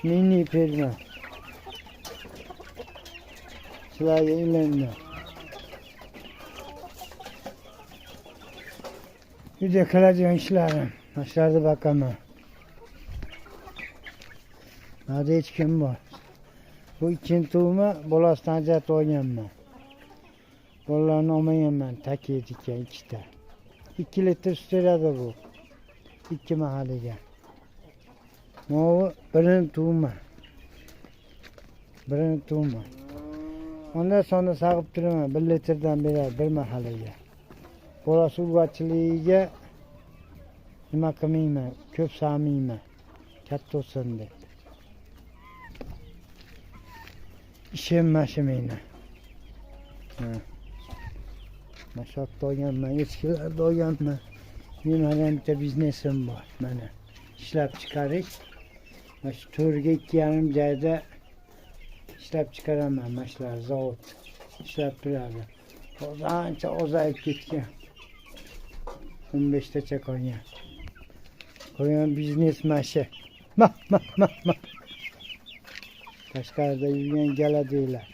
Mini ferma. Sizlarga ilindi. Uyda qiladigan ishlarim. Mana shularni boqaman. Mana hech kim bor. Bu ikkinchi tug'ma bolasidan ajratib olganman. Bolalarni olmaganman, taka ekan ikkita. 2 litr sut beradi bu. Ikki mahaliga. Movi birinchi tug'ma. Birinchi tug'ma. Onda sonda sog'ib turaman, 1 litrdan beradi bir mahaliga. Bolasi urg'ochiligiga nima qilmayman, ko'p sog'mayman. Katta bo'lsin deb. Ishim mana shu meni. Ha. Mana shu yerda olganman, echkilarni olganman. Mening ham bitta biznesim bor mana. Ishlab chiqarish. Mana shu to'rga ikki yarim joyda ishlab chiqaraman, mana shular zavod ishlab turadi. Hozir ancha ozayib ketgan. 15 tacha qolgan. Qolgan biznes mana shu. Ma ma ma ma. Tashqarida yurgan galadiylar.